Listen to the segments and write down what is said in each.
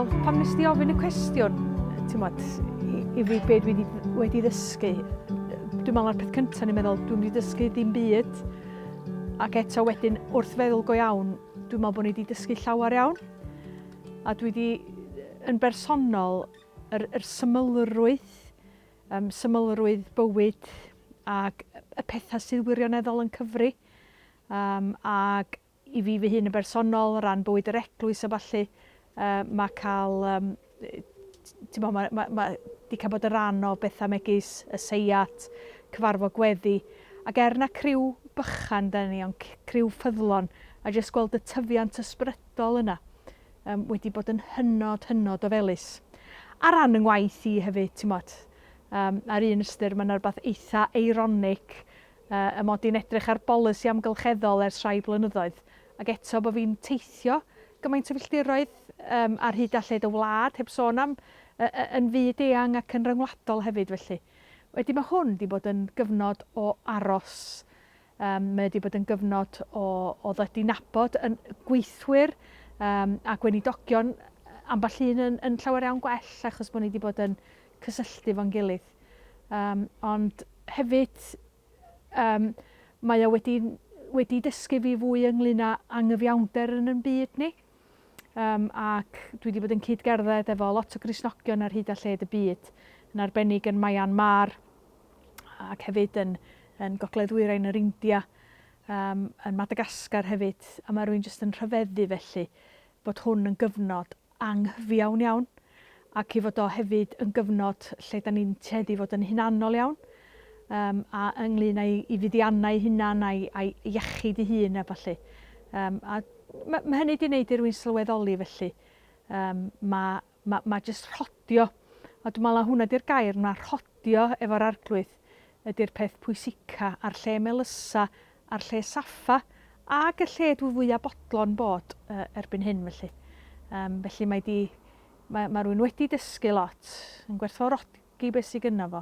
Wel, pan nes di ofyn y cwestiwn, ti'n modd, i, i fi be dwi wedi, wedi ddysgu, dwi'n meddwl na'r peth cyntaf ni'n meddwl, dwi'n wedi dysgu dim byd, ac eto wedyn, wrth feddwl go iawn, dwi'n meddwl bod ni wedi dysgu llawer iawn. A dwi wedi, yn bersonol, yr, yr symlrwydd, um, symlrwydd bywyd ac y pethau sydd wirioneddol yn cyfri. Um, ac i fi fy hun yn bersonol, o ran bywyd yr eglwys a ballu, uh, mae cael, um, ti'n bod, mae, mae, mae di cael bod yn rhan o bethau megis y seiat, cyfarfod gweddi, ac er na criw bychan da ni, ond criw ffyddlon, a jyst gweld y tyfiant ysbrydol yna, um, wedi bod yn hynod, hynod o felys. Ar ran yng ngwaith i hefyd, ti'n bod, um, ar un ystyr, mae'n rhywbeth eitha eironig y mod i'n edrych ar bolisi amgylcheddol ers rhai blynyddoedd, ac eto bod fi'n teithio gymaint o filltiroedd um, ar hyd a lled y wlad, heb sôn am yn fyd eang ac yn ryngwladol hefyd felly. Wedyn mae hwn wedi bod yn gyfnod o aros. Um, mae wedi bod yn gyfnod o, o ddod i nabod yn gweithwyr um, a gweinidogion ambell un yn, yn llawer iawn gwell achos bod ni wedi bod yn cysylltu fo'n gilydd. Um, ond hefyd, um, mae o wedi, wedi dysgu fi fwy ynglyn â angyfiawnder yn yn byd ni. Um, ac dwi wedi bod yn cyd-gerdded efo lot o Gristnogion ar hyd a lled y byd, yn arbennig yn Myanmar ac hefyd yn, yn Gogledd Ddwyrain yr India, um, yn Madagascar hefyd, a mae rhywun jyst yn rhyfeddu felly bod hwn yn gyfnod anghyfiawn iawn, ac ei fod o hefyd yn gyfnod lle da ni'n tueddu i fod yn hunanol iawn, um, a ynglyn â'i i fuddiannau hunan a'i, a'i iechyd ei hun a ballu. Um, a mae, ma hynny wedi gwneud i rywun sylweddoli felly. Um, mae ma, ma jyst rhodio, a dwi'n meddwl na hwnna di'r gair, mae rhodio efo'r arglwydd ydy'r peth pwysica a'r lle melysa a'r lle saffa ag y lle dwi fwya bodlon bod uh, erbyn hyn felly. Um, felly mae di, mae, mae rhywun wedi dysgu lot, yn gwerthfawrogi beth sydd gynno fo,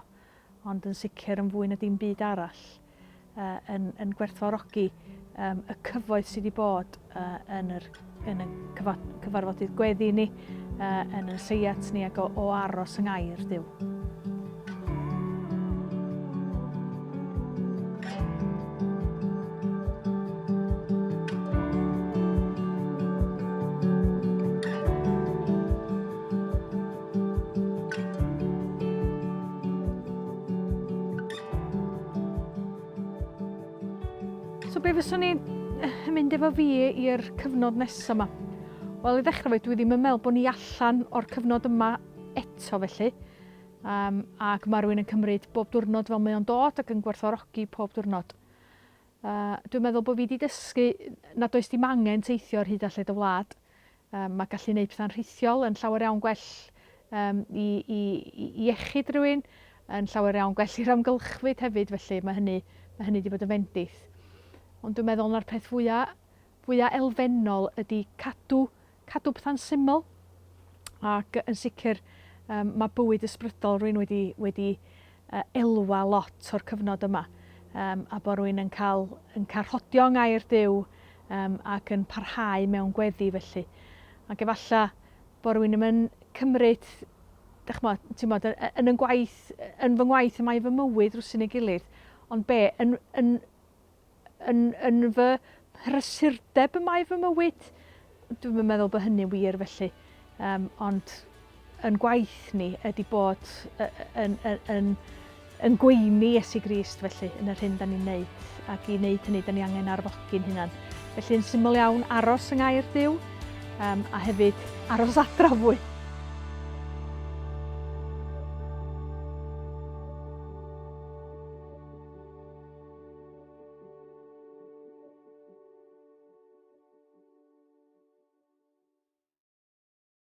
ond yn sicr yn fwy na dim byd arall, uh, yn, yn gwerthfawrogi um, y cyfoeth sydd wedi bod uh, yn, yr, yn y cyfarfodydd gweddi ni, uh, yn y seiat ni ac o, o aros yng ngair Duw. So be fyswn i'n mynd efo fi i'r cyfnod nesaf yma? Wel, i ddechrau fe, dwi ddim yn meddwl bod ni allan o'r cyfnod yma eto felly. Um, ac mae rhywun yn cymryd bob diwrnod fel mae o'n dod ac yn gwerthfawrogi pob diwrnod. Uh, dwi'n meddwl bod fi wedi dysgu nad oes dim angen teithio ar hyd a lled y wlad. Um, mae gallu gwneud pethau'n rhithiol yn llawer iawn gwell um, i, i, i iechyd rhywun, yn llawer iawn gwell i'r amgylchfyd hefyd, felly mae hynny, mae hynny wedi bod yn fendith. Ond dwi'n meddwl na'r peth fwyaf fwya elfennol ydy cadw, cadw pethau'n syml. Ac yn sicr um, mae bywyd ysbrydol rwy'n wedi, wedi uh, elwa lot o'r cyfnod yma. Um, a bod rwy'n yn cael, yn cael rhodio yng ngair Duw um, ac yn parhau mewn gweddi felly. Ac efallai bod rwy'n yn cymryd, dych ti'n bod, yn, yn, gwaith, yn fy ngwaith y mae fy mywyd rwsyn ei gilydd, ond be, yn, yn yn, yn fy mhrysurdeb y mae fy mywyd. Dwi'm yn meddwl bod hynny'n wir felly. Um, ond yn gwaith ni ydy bod yn, yn, yn, yn gweini Iesu Grist felly yn yr hyn da ni'n neud. Ac i wneud hynny, da ni angen arfogi'n hunan. Felly yn syml iawn, aros yng ngair Duw um, a hefyd aros adra fwy.